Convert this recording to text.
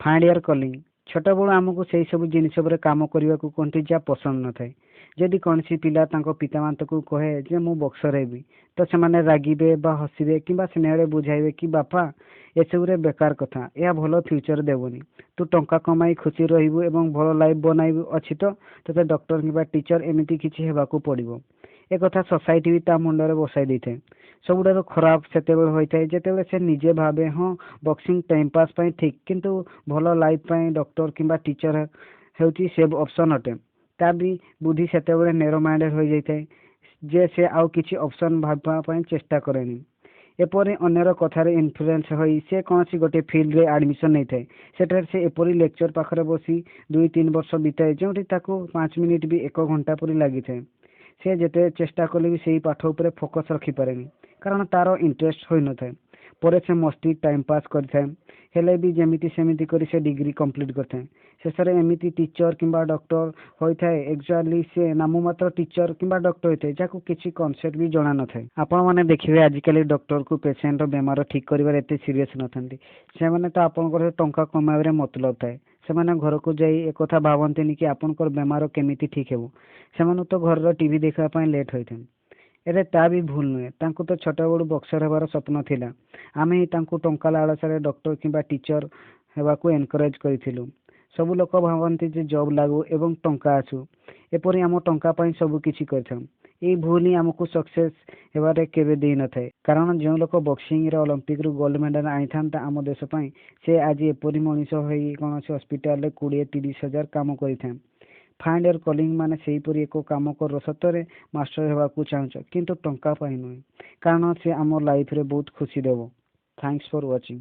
Find your calling. ଛୋଟବେଳୁ ଆମକୁ ସେଇ ସବୁ ଜିନିଷ ଉପରେ କାମ କରିବାକୁ କୁହନ୍ତି, ଯାହା ପସନ୍ଦ ନଥାଏ। ଯଦି କୌଣସି ପିଲା ତାଙ୍କ ପିତାମାତାକୁ କହେ ଯେ ମୁଁ ବକ୍ସର ହେବି, ତ ସେମାନେ ରାଗିବେ ବା ହସିବେ କିମ୍ବା ସ୍ନେହରେ ବୁଝାଇବେ କି ବାପା, ଏସବୁରେ ବେକାର କଥା, ଏହା ଭଲ ଫ୍ୟୁଚର ଦେବନି। ତୁ ଟଙ୍କା କମାଇ ଖୁସି ରହିବୁ ଏବଂ ଭଲ ଲାଇଫ୍ ବନାଇବୁ ଅଛି ତ ତୋତେ ଡକ୍ଟର କିମ୍ବା ଟିଚର ଏମିତି କିଛି ହେବାକୁ ପଡ଼ିବ। ଏକଥା ସୋସାଇଟି ବି ତା ମୁଣ୍ଡରେ ବସାଇ ଦେଇଥାଏ। ସବୁଠାରୁ ଖରାପ ସେତେବେଳେ ହୋଇଥାଏ, ଯେତେବେଳେ ସେ ନିଜେ ଭାବେ, ହଁ, ବକ୍ସିଂ ଟାଇମ୍ ପାସ୍ ପାଇଁ ଠିକ୍, କିନ୍ତୁ ଭଲ ଲାଇଫ୍ ପାଇଁ ଡକ୍ଟର କିମ୍ବା ଟିଚର ହେଉଛି ସେଫ୍ ଅପସନ୍ ଅଟେ। ତା ବି ବୁଦ୍ଧି ସେତେବେଳେ ନେରୋ ମାଇଣ୍ଡେଡ଼ ହୋଇଯାଇଥାଏ ଯେ ସେ ଆଉ କିଛି ଅପସନ୍ ଭାବିବା ପାଇଁ ଚେଷ୍ଟା କରେନି। ଏପରି ଅନ୍ୟର କଥାରେ ଇନଫ୍ଲୁଏନ୍ସ ହୋଇ ସେ କୌଣସି ଗୋଟିଏ ଫିଲ୍ଡରେ ଆଡ଼ମିସନ୍ ନେଇଥାଏ। ସେଠାରେ ସେ ଏପରି ଲେକ୍ଚର ପାଖରେ ବସି 2-3 ବର୍ଷ ବିତାଏ, ଯେଉଁଠି ତାକୁ 5 ମିନିଟ୍ ବି ଏକ ଘଣ୍ଟା ପରି ଲାଗିଥାଏ। ସେ ଯେତେ ଚେଷ୍ଟା କଲେ ବି ସେଇ ପାଠ ଉପରେ ଫୋକସ୍ ରଖିପାରେନି, କାରଣ ତାର ଇଣ୍ଟରେଷ୍ଟ ହୋଇନଥାଏ। ପରେ ସେ ମସ୍ତି ଟାଇମ୍ ପାସ୍ କରିଥାଏ। ହେଲେ ବି ଯେମିତି ସେମିତି କରି ସେ ଡିଗ୍ରୀ କମ୍ପ୍ଲିଟ୍ କରିଥାଏ। ଶେଷରେ ଏମିତି ଟିଚର କିମ୍ବା ଡକ୍ଟର ହୋଇଥାଏ। ଏକ୍ଚୁଆଲି ସେ ନାମମାତ୍ର ଟିଚର କିମ୍ବା ଡକ୍ଟର ହୋଇଥାଏ, ଯାହାକୁ କିଛି କନସେପ୍ଟ ବି ଜଣା ନଥାଏ। ଆପଣମାନେ ଦେଖିବେ, ଆଜିକାଲି ଡକ୍ଟରକୁ ପେସେଣ୍ଟର ବେମାର ଠିକ୍ କରିବାରେ ଏତେ ସିରିୟସ୍ ନଥାନ୍ତି। ସେମାନେ ତ ଆପଣଙ୍କର ଟଙ୍କା କମାଇବାରେ ମତଲବ ଥାଏ। ସେମାନେ ଘରକୁ ଯାଇ ଏକଥା ଭାବନ୍ତିନି କି ଆପଣଙ୍କର ବେମାର କେମିତି ଠିକ୍ ହେବ। ସେମାନଙ୍କୁ ତ ଘରର ଟିଭି ଦେଖିବା ପାଇଁ ଲେଟ୍ ହୋଇଥାଏ। ହେଲେ ତା ବି ଭୁଲ ନୁହେଁ। ତାଙ୍କୁ ତ ଛୋଟବେଳୁ ବକ୍ସର ହେବାର ସ୍ୱପ୍ନ ଥିଲା। ଆମେ ହିଁ ତାଙ୍କୁ ଟଙ୍କା ଲାଳସାରେ ଡକ୍ଟର କିମ୍ବା ଟିଚର ହେବାକୁ ଏନକରେଜ କରିଥିଲୁ। ସବୁ ଲୋକ ଭାବନ୍ତି ଯେ ଜବ୍ ଲାଗୁ ଏବଂ ଟଙ୍କା ଆସୁ। ଏପରି ଆମ ଟଙ୍କା ପାଇଁ ସବୁ କିଛି କରିଥାଉ। ଏଇ ଭୁଲ ହିଁ ଆମକୁ ସକ୍ସେସ୍ ହେବାରେ କେବେ ଦେଇନଥାଏ। କାରଣ ଯେଉଁ ଲୋକ ବକ୍ସିଂରେ ଅଲମ୍ପିକରୁ ଗୋଲ୍ଡ ମେଡ଼ାଲ ଆଣିଥାନ୍ତା ଆମ ଦେଶ ପାଇଁ, ସେ ଆଜି ଏପରି ମଣିଷ ହୋଇ କୌଣସି ହସ୍ପିଟାଲରେ 20-30 ହଜାର କାମ କରିଥାଏ। ଫାଇଣ୍ଡ your calling ମାନେ ସେହିପରି ଏକ କାମ କର, ସତରେ ମାଷ୍ଟର ହେବାକୁ ଚାହୁଁଛ, କିନ୍ତୁ ଟଙ୍କା ପାଇଁ ନୁହେଁ, କାରଣ ସେ ଆମ ଲାଇଫରେ ବହୁତ ଖୁସି ଦେବ। Thanks for watching.